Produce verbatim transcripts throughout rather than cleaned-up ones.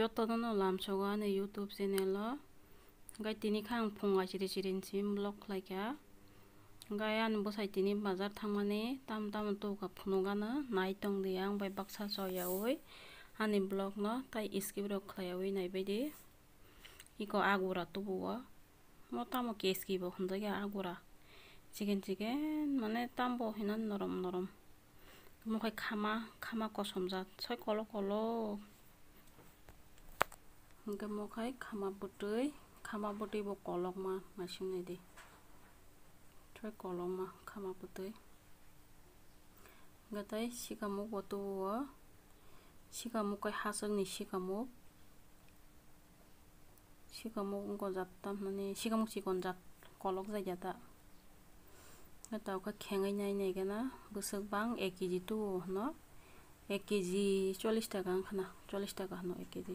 Jotono no lamsogo ani YouTube channel o. Hwnkhe tini khe ang phung chiri chiri ni simi vlog khlai kha. Hwnkhe ani bwsai tini bazar thangmani tam tamo tubukha phunukgano nai tongdi ang bai baksa choyaui ani vlog no tai skip rok khlaiwi naibaidi. Iko agura tubuo. Mo tamo keski bo hwnjakya agura. Chiken chiken mane tambo hino norom norom. Mo khai khama, khama kosom jat, soi kolok kolok. Hwnkhe mo khai khama bwtwi, khama bwtwi bo kolokma naising naidi. Soi kolokma khama bwtwi. Hwnkhe tai sikamuk bo tubuo. Sikamuk khai haswkni sikamuk. Sikamuk wngkha jat tamni, sikamuk chikon jat kolok jaya ta. Tao khe khengwi nai nai gana bwswk bang ek kg tuo hwno, ek kg chollish taka wngkha na, chollish taka hwno ek kg.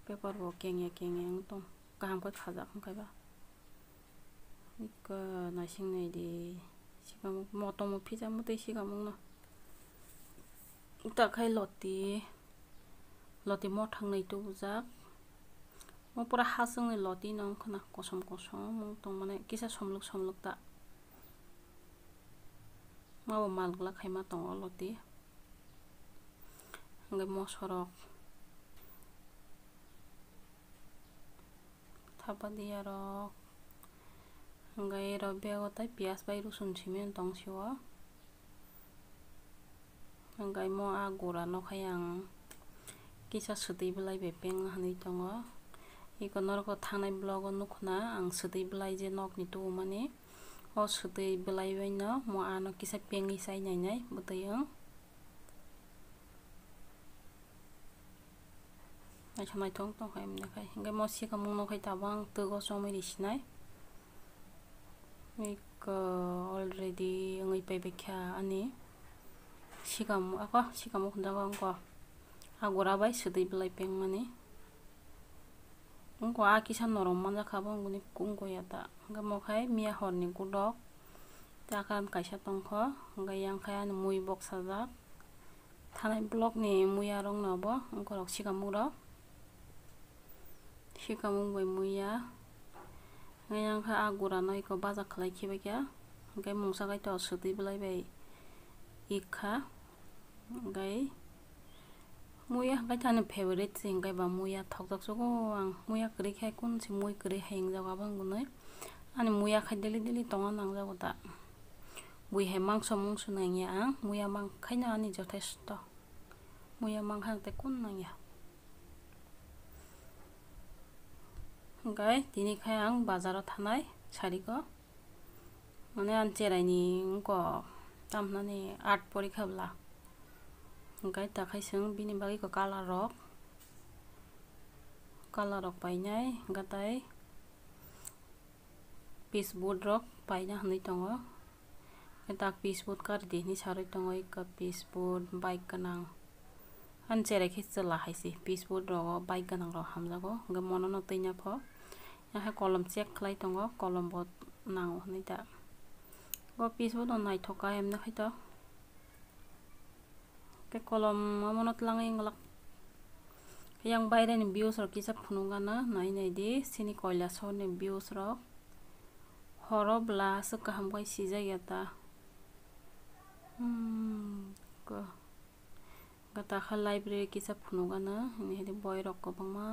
Paper bo kengya kengya wng tong, kaham khe khajak wngkha ba. Iko naising naidi. Sikamuk motom phisa mutwi sikamuk no. Takhai loti, loti mothang nai tubujak. Mo pura haswkni loti no wngkha na kosom kosom wng tong mane kisa somluk somluk ta. Mabo mal gwlak khaima tongo loti. Hwnkhe mosorok. Thapadiya rok. Hwnkhe ero bego tai piyaj bai rosun simi tong sio. Hwnkhe mo a gura no khai ang kisa swtwi bwlai bai peng hwnwi tongo. Iko norok thangnai vlog o nukhna ang swtwi bwlai je nokni tubumani. O swtwi bwlai bai no mo ano kisa pengwi chai nai nai bwtwi wng. Naithok naithok tongkha emni khai. Hwnkhe mo sikamung no khai tabang twgo chomwi risinai. Iko already wngwi paibaikha ani sikamung, ako sikamung hwnjago wngkha. Agura bai swtwi bwlai pengmani. Wngkha a kisa norom manjakha bo wngkha ya ta. Hwnkhe mo khai miya horni gudok. Takan kaisa tongkho, hwnkhe yang khai ani mui boksajak. Thanai block ni muya rok no bo wngkha rok sikamung rok. Sikamung bai muya. Hwnkhe yang khai a gura no iko baja khlai khibai kha. Hwnkhe mungsa khai to swtwi bwlai bai ik kha. Hwnkhe muya hwnkhe ani favorite se hwnkhe ba muya thokjak sugo ang. Muya kwrwi khai kun se mui kwrwi hai wngjago abo wngwi. Ani muya khai daily daily tongna nangjago da. Bui hai mangso mungso nangya ang, muya mang khaino ani jothesto. Muya mang kha tei kun nangya. Hwnkhe tini khai ang bazaro thanai sariko. Mane ang cherai ni wngkha tamhinani art porikha bwla. Hwnkhe takhai chwng bini bagwi kok colour rok, colour rok painai hwnkhe tai piece board rok paina hwnwi tongo. Hwnkhe tak piece board kardi hinwi sarwi tongo, eka piece board bike gwnang. Ani cherai khe chwla hai se, piece board rogo bike gwnang rok hamjago, hwnkhe mono no twi na pho. Yang hai kolom check khlai tongo, kolom bo nango hwnwi da. Bo piece board no naithok kha emni khai to. Khe kolom omono twlangwi wngwlak. Yang baireni views rok kisa phunukgana nai nai di, chini Kailasahar ni views rok. Horo bwla aswk kaham bai sijak ya ta. Hmm, ko. Gata kha library kisa phunukgana, hini hini boi rok kwbangma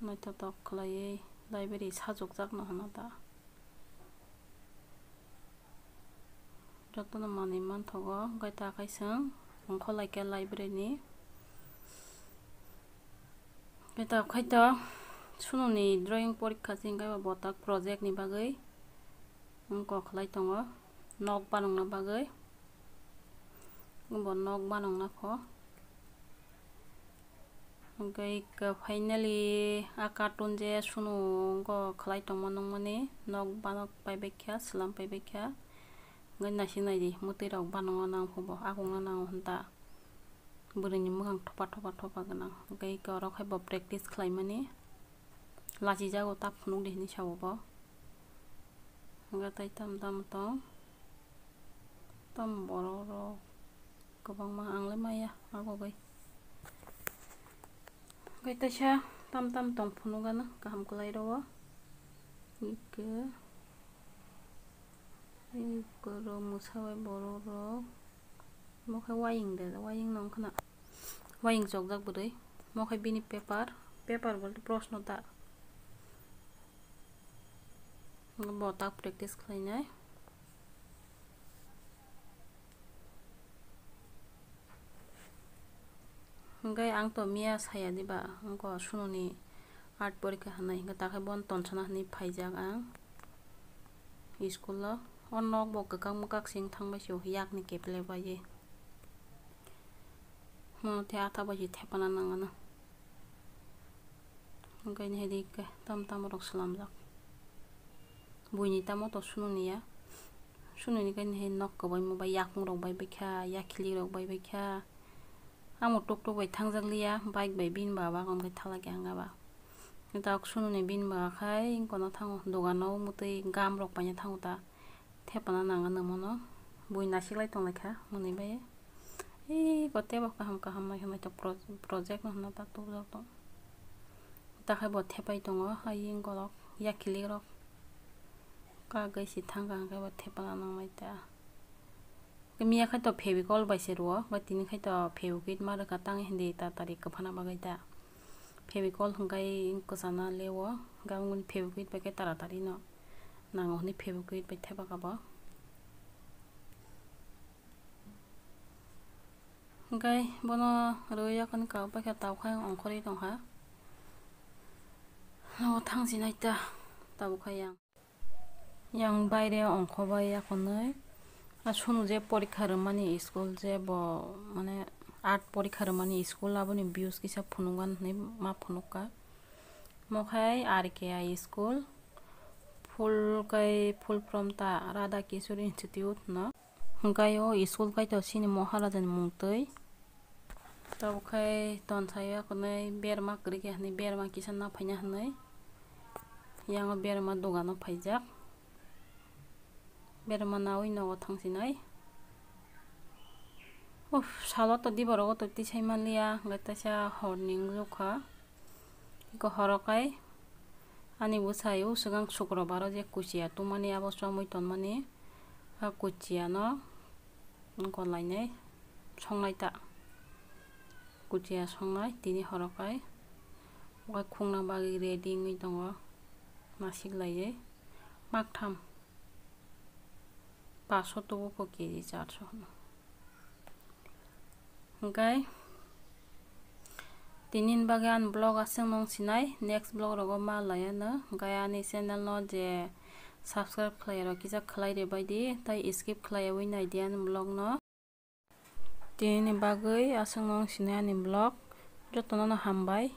naithotok khlaiwi library sajokjak no hwnna ta. Jotono manwi manthogo, hwnkhe ta kaisang ongkhorlaikha library ni. Hwnkhe ta khaito sununi drawing porikha se hwnkhe bo botak project ni bagwi wngkok khlai tongo, nok banangna bagwi. Bo nok banangna kho. Hwnkhe finally a cartoon je sunu wngkha khlai tongma nungmani nok banok paibaikha, swlam paibaikha. Hwnkhe naising naidi mwtwi rok banangna nang phubo, akungna nango hwnta. Bwrwini mwkhang thopa thopa thopa gwnang. Hwnkhe oro khai bo practice khlaimani. Lachijago ta phunukdi hinwi sao bo. Hwnkhe tai tamo tamo tong. Tamo borok rok. Kwbangma ang le maya, abo bai. Hwnkhe teisa tam tam tong phunukgano kaham kwlai rwo. Hwnkhe ei borok mwsa bai borok rok. Omo khe waying de, waying no wngkha na. Waying chokjak bwrwi. Omo khe bini paper, paper bolte proshno ta. Bo tak practice khlainai. Hwnkhe ang to miya saya diba, wngkha Sununi art porikha hwnwi, hwnkhe takhe bono tonsana hwnwi phaijak ang school o. O nok bo kwkak mwkak se wng thang bai se o, yakni keple bai. Mono tei atha bai se thepana nang ano. Hwnkhe nahidi khe tam tam rok swnamjak. Buini tamo to Sununi ya. Sununi khe nahidi nok kwbaima bai yakung rok bai baikha, yakhili rok bai baikha. Amo tuk tuk bai thangjak liya, bike bai bini baba hwnkhe thala khe hwnga ba. Dak Sununi bini baba khai kono thango, dogano mutwi gam rok paina thango ta. Thepana nang ano mono. Bui naisik lai tong lai kha, mwnwi bai. Ee, bo teibo kaham kaham naithok naithok pro-, project no hwnna ta tubujak tong. Takhai bo thepai tongo, aying golok, yakhili rok. Kagwi si thang kha hwnkhe bo thepana nang lai ta. Miya khai to Fevicol bai se rwo, bai tini khai to Fevikwik ma rwkha tang hindi tatari kwphana bagwi ta. Fevicol hwnkhe kwchana le o, gabangni Fevikwik bai khe taratari no nango hwnwi Fevikwik bai thepa kha bo. Hwnkhe bono rwui yakani kok bai khe tawkhai ongkhorwi tongkha. O thangsinai ta tabukha yang. Yang baire ongkho bai yakhonwi. A Sunu je porikha rwmani school je bo mane art porikha rwmani school aboni views kisa phunukgani hwnwi ma phunukha. Mo khai R K I school. Full kai full from ta Radha Kishore Institute no. Hwnkhe o school kaitor chini Maharaja ni mungtwi. Tabuk khai tonsai o hwnwi berma kwrwi khe hwnwi berma kisa naphaina hwnwi. Yang o berma dogano phaijak. Berma naui nogo thangsinai. Uff, salo to diborogo to tisai manliya, hwnkhe teisa horni wngkha. Eko horo kai ani bwsai o swkang Sukrobar o je kuchiya tumani abo chomui tonmani, a kuchiya no wngkha lainai songnai ta, kuchiya songnai tini horo kai okai khungna bagwi ready wngwi tongo nasik laiwi maktham. Paso tubu po K G charso hwno. Hwnkhe tini ni bagwi ani vlog aswk nung sinai, next vlog rogo ma laiya no. Hwnkhe ani channel no je subscribe khlai rok kisa khlai rwbai di, tai skip khlaiyaui nai di ani vlog no. Tini ni bagwi aswk nung sinai ani vlog, jotono no hambai.